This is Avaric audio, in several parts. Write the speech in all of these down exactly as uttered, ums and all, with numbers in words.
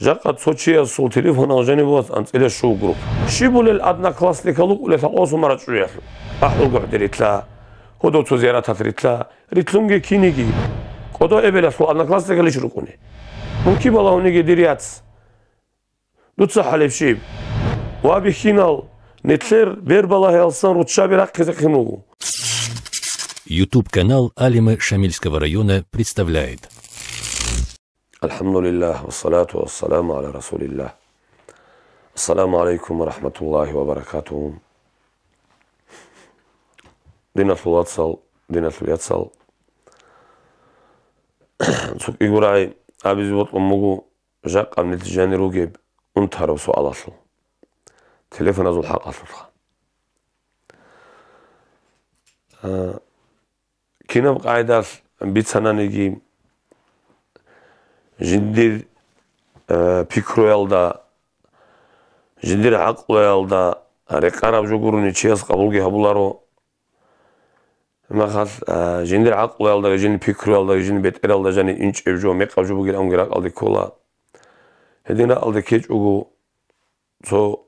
Жакъа цо чиясул телефонал жаниб вас анцӀила щугу группа. Щибулел одноклассникал вукӀулел гьакъосумара чӀуялъул. АхӀулгохӀде рилълъа, гьудуцо зияраталъ рилълъа, рилълъунги киниги. КӀодо эбелалъул одноклассникалищ рукӀуне. Мун киб балагьуниги дир яц. Дуца хӀалеб щиб? Ва бихьинал, нилъер бербалагьиялсан руччаби рахъизехъин руго. YouTube-канал Алима Шамильского района представляет. الحمد لله والصلاة والسلام على رسول الله. السلام عليكم ورحمة الله وبركاته. Диналъул вацал, диналъул яцал. Цо кӀиго рагӀи абизе бокьун буго жакъа нилъ жанир ругеб унтарав суалалъул. Телефоназул хӀакъалъулъха. А, Кинаб къайдалъ бицананиги, жиндир, э, пикруялда, жиндир гӀакълуялда рекъараб жо гурони чияс къабулги гьабуларо. Махал, э, жиндир гӀакълуялдаги, жиндир пикруялдаги, жиндир бетӀералда жаниб инчӀеб жо, мекъаб жо бугилан ракӀалде ккола. Гьедин ракӀалде ккечӀого цо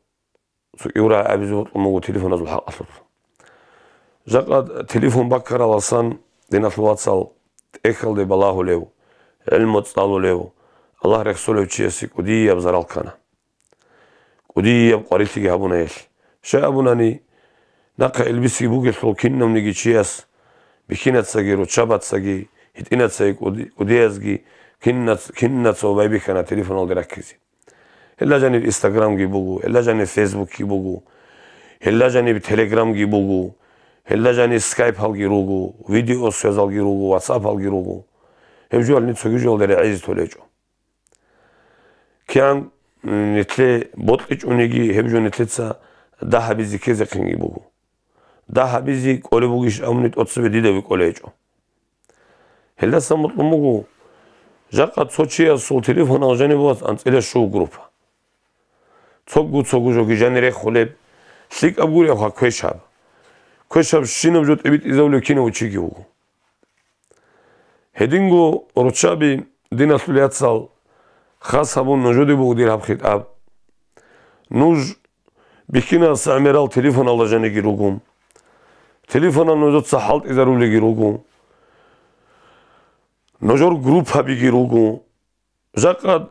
Цо кӀиго рагӀи абизе бокьун буго телефоназул хӀакъалъулъ. Жакъа телефон баккараласан, диналъул вацал, тӀехьалде балагьулев, гӀилму цӀалулев, Аллагь рехсолев чиясе кӀудияб зарал ккана. КӀудияб къварилъиги гьабуна гьелъ. Щай абунани, нахъа илбисги бугелъул кинавниги чияс, бихьинацаги, руччабацаги, гьитӀинацаги, кӀуди-, кӀудиязги, кинац-, кинацаго байбихьана телефоналде раккизе. Гьелда жаниб Инстаграмги буго, гьелда жаниб Фейсбукги буго, гьелда жаниб Телеграмги буго, гьелда жаниб Скайпалги руго, видеосвязалги руго, ватсапалги руго. Гьеб жоялъни цоги жоялда регӀизе толечӀо. КигӀан, м, нилъе бокьичӀониги, гьеб жо нилъеца дагь гьабизе ккезехъинги буго. Дагь гьабизе кӀолеб бугищ абуни тӀоцебе дида бикӀолечӀо. Гьелдасан бокьун буго, жакъа цо чиясул телефонал жаниб вас анцӀила щугу группа. Цогу-цогу жоги жанир рехулеб, лъикӀаб гуребха квешаб. Квешаб щинаб жо тӀибитӀизавулев кинав чиги вуго. Гьединго руччаби, диналъул яцал, хас гьабун нужеде буго дир гьаб хитӀаб. Нуж бихьинас гӀемерал телефоналда жаниги руго. Телефонал нужеца хӀалтӀизарулеги руго. Нужер группабиги руго. Жакъа,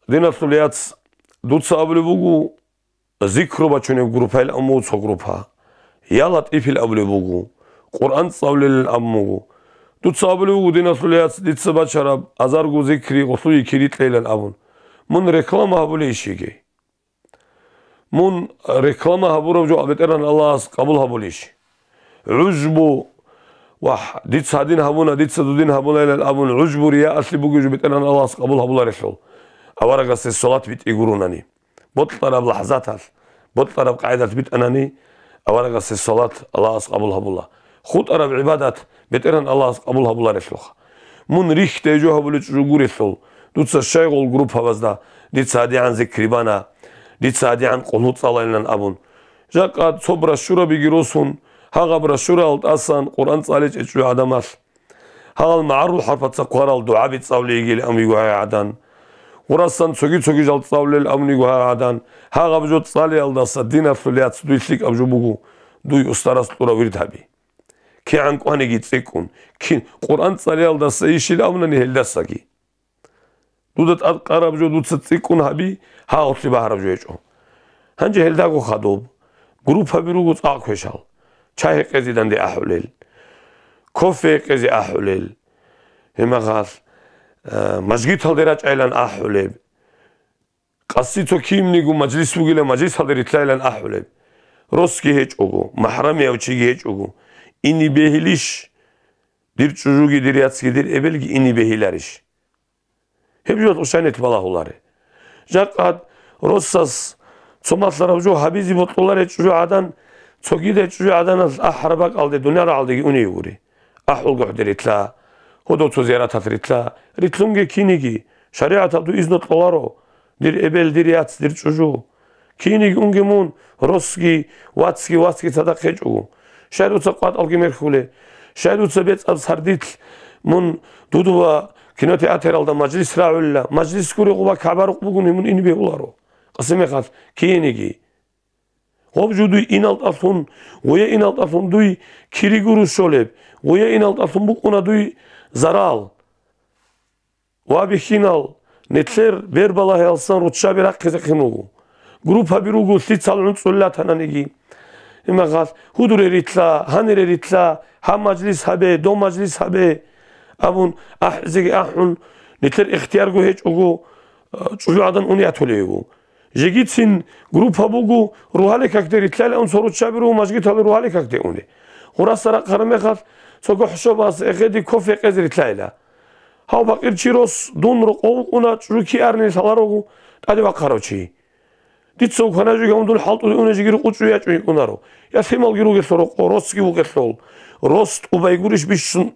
диналъул яц, дуца абулеб буго, зикру бачунеб группайилан абун буго цо группа. Я ЛатӀифил абулеб буго, Къуръан цӀалулелин абун буго. Дуца абулеб буго, диналъул яц, дица бачараб азарго зикри гъолъул йикири кьейилан абун. Мун реклама гьабулейищ йигей? Мун реклама гьабураб жо БетӀергьан Аллагьас къабул гьабулищ? ГӀужбу, вагь, дица гьадин гьабуна, дица дудин гьабулайилан абун, гӀужбу, рияалъе бугеб жо БетӀергьан Аллагьас къабул гьабуларелъул, аварагасде салат битӀи гурунани. Бокьараб лахӀзаталъ, бокьараб къайдалъ битӀанани, аварагасде салат Аллагьас къабул гьабула. ХутӀараб гӀибадат БетӀергьан Аллагьас къабул гьабуларелъулха. Мун рихьде жо гьабулел чӀужу гурелъул, дуца щайгъул группабазда дица гьадигӀан зикри бана, дица гьадигӀан къулгьу цӀалайилан абун. Жакъа цо брошюрабиги росун, гьагъаб брошюраялда тӀасан Къуръан цӀаличӀей чӀужу гӀадамалъ. Гьагъал магӀарул хӀарпаца хъварал дугӀаби цӀалулей йигилан абун йиго гьай гӀадан. Гъурасан цоги-цоги жал цӀалулел абун йиго гьай гӀадан. Гьагъаб жо цӀалиялдаса, диналъул яц, дуе лъикӀаб жо буго, дуй устарас кьураб вирд гьаби. КигӀан кӀваниги цӀикӀкӀун, кин, Къуръан цӀалиялдаса ишил абунани гьелдасаги. Дуда тӀадкъараб жо дуца цӀикӀкӀун гьаби, гьагъулъе багьараб жо гьечӀо. Гьанже гьелдаго хадуб, группаби руго цӀакъ квешал, чай гьекъезе данде ахӀулел, кофе гьекъезе ахӀулел, гьебмагъал, э, мажгиталде рачӀайилан ахӀулеб, къаси цо кинабниго мажлис бугилан мажлисалде рилълъайилан ахӀулеб, росги гьечӀого, махӀрамияв чиги гьечӀого, ине бегьилищ, дир чӀужуги, дир яцги, дир эбелги ине бегьиларищ? Гьеб жо тӀушанилъ балагьуларе. Жакъа росас цо малъараб жо гьабизе бокьуларей чӀужугӀадан, цогидай чӀужугӀаданалъ ахӀараб бакӀалде дунъя рагӀалдеги уней гури. АхӀулгохӀде рилълъа, гьудуцо зияраталъ рилълъа, рилълъунги киниги, шаригӀаталда изну кьоларо, дир эбел, дир яц, дир чӀужу. Киниги унги мун, росги, вацги, вацги цадахъ гьечӀого. Щай дуца къватӀалги мерхьуле? Щай дуца бецӀаб сардилъ мун дудуба Кинотеатралда мажлис рагӀула, мажлис гуреб гъуба кагӀба рукъ бугони мун ине бегьуларо. Къасимехалъ киениги. Гъоб жо дуй иналдалъун, гъуя иналдалъун дуй кири гуро щолеб, гъуя иналдалъун букӀуна дуй зарал. Ва бихьинал, нилъер бербалагьиялсан руччаби рахъизехъин руго. Группаби руго, лъицал гӀунцӀулел ратананиги. Имагъал, гьудуре рилълъа, гьанире рилълъа, гьаб мажлис гьабе, дов мажлис гьабе, абун, ахӀизеги ахӀун, нилъер ихтиярго гьечӀого, а, чӀужугӀадан уни ятулев йиго. Жегицин группа буго, рогьалил какде рилълъайилан цо руччаби руго, мажгиталда рогьалил какде уни. Гъураса рахъараб мехалъ, цого хӀушабас эхеде кофе къезе рилълъайила. Гьав пакъир чи рос, дун рокъов вукӀуна, чӀужу киарни лъаларого тӀаде вахъарав чи. Дица вукана жиги гьавун дун хӀалтӀулев уна жиги рукъу чӀу ячӀун йикӀунаро. Я лъималги ругелъул рокъо, росги вукӀелъул. Рос тӀубай гурищ бищун,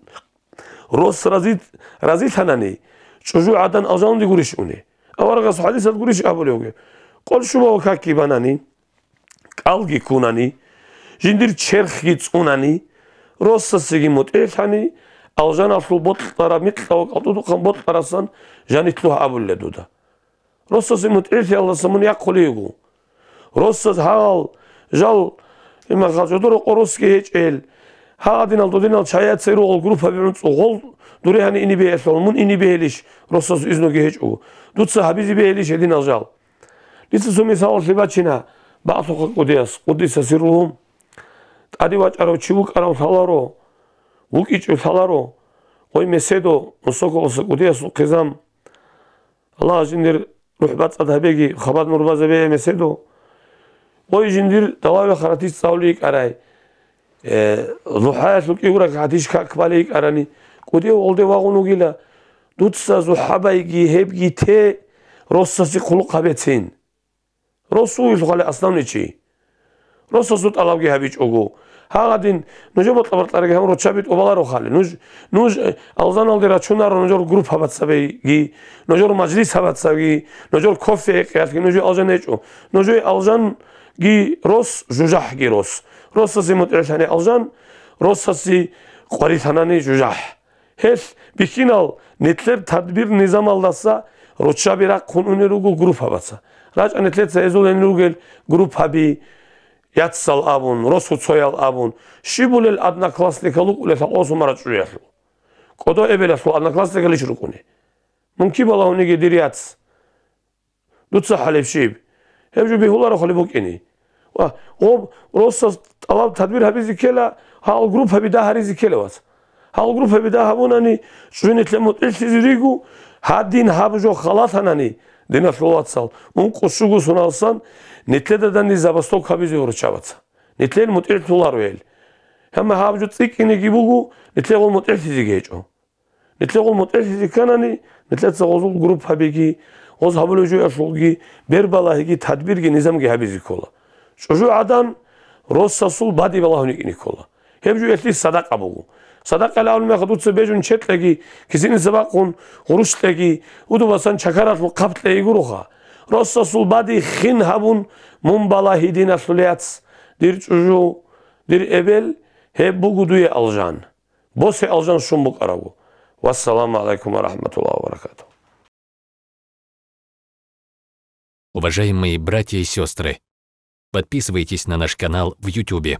рос рази-, разилъанани, чӀужу гӀадан алжанлъи гурищ уни. Аварагас хӀадисалда гурищ абулев вугев. Къол шуба ва какги банани, кӀалги ккунани, жиндир черхги цӀунани, росасеги мутӀигӀлъани, алжаналъул бокьараб микьа ва кӀалтӀудухъан бокьарасан жанитлъугьа абулел дуда. Росасе мутӀигӀлъиялдаса мун яхъулей йиго. Росас гьагъал жал, имахал жодор рокъо росги гьечӀел, гьагъадинал додинал чаяцай ругъал группаби гӀунцӀу гъол дуре гьани ине бегьелъул, мун ине бегьилищ, росас изнуги гьечӀого. Дуца гьабизе бегьилищ гьединал жал. Дица цо мисалалъе бачина, бакълъухъа кӀудияс, къуддиса сирругьу, тӀаде вачӀарав чи вукӀарав лъаларо, вукӀичӀев лъаларо, гъой Меседо, Мусоколоса кӀудиясул хъизан, Аллагьас жиндир рухӀ бацӀцӀад гьабеги, хабад нур базабе Меседо, гъой жиндир далаве харатис цӀалулей йикӀарай, Э, лухӀаялъул кӀиго ракагӀат иш как балей йикӀарани, кӀудияв гъолде вагъун вугила, дуца зухӀабайги гьебги те, росасе хъулухъ гьабецин. Рос вугелъухъали аславный чи. Росасул тӀалабги гьабичӀого. Гьагъадин, нужер бокьа-бокьарабги гьабун руччаби тӀубаларохъали. Нуж, нуж, э, алжаналде рачунаро нужер группа бацабиги, нужер мажлис гьабацаги, нужер кофе гьекъиялъги нуж алжан гьечӀо. Нуж алжан ги рос, жужахӀги рос. Росасе мутӀигӀлъани алжан, росасе къварилъанани жужахӀ. Гьелъ бихьинал нилъер тадбир-низамалдаса руччаби рахъун унел руго группабаца. РачӀа нилъеца гьезул гьенир ругел группаби, яцал абун, росуцоял абун, щибулел одноклассникал рукӀулел гьакъосумара чӀужуялъул. КӀодо эбелалъул одноклассникалищ рукӀуне. Мун киб балагьуниги дир яц. Дуца хӀалеб щиб? Гьеб жо бегьуларо хъали букӀине. Ва гъоб росас тӀалаб тадбир гьабизе ккела, гьал группаби дагь гьаризе ккела, вац. Гьал группаби дагь гьабунани, чӀужу нилъер мутӀигӀлъизе руго, гьадин гьаб жо халатанани, диналъул вацал, ункъо-щуго соналдасан нилъеда данде забастовка гьабизе гьорчабаца. Нилъер мутӀигӀлъуларо гьел. Амма гьаб жо цӀикӀкӀинеги буго, нилъер гъол мутӀигӀлъизеги гьечӀо. Нилъер гъол мутӀигӀлъизе кканани, нилъеца гъозул группабиги, гъоз гьабулеб жоялъулги, бербалагьиги, тадбирги, низамги гьабизе ккола. ЧӀужугӀадан росасул баде балагьун йикӀине ккола. Гьеб жо гьелъие садакъа буго. Садакъа абулеб мехалъ дуца бежун чед кьеги, кисиниса бакъун гъурущ кьеги, удубасан чакаралъул хъап кьеги гуроха. Росасул баде хин гьабун, мун балагье, диналъул яц, дир чӀужу, дир эбел, гьеб буго дуе алжан. Босе алжан щун букӀарабго. Вассаламу гӀалайкум ва рахӀматуллагьи ва баракатугьу. Уважаемые братья и сестры, подписывайтесь на наш канал в Ютубе.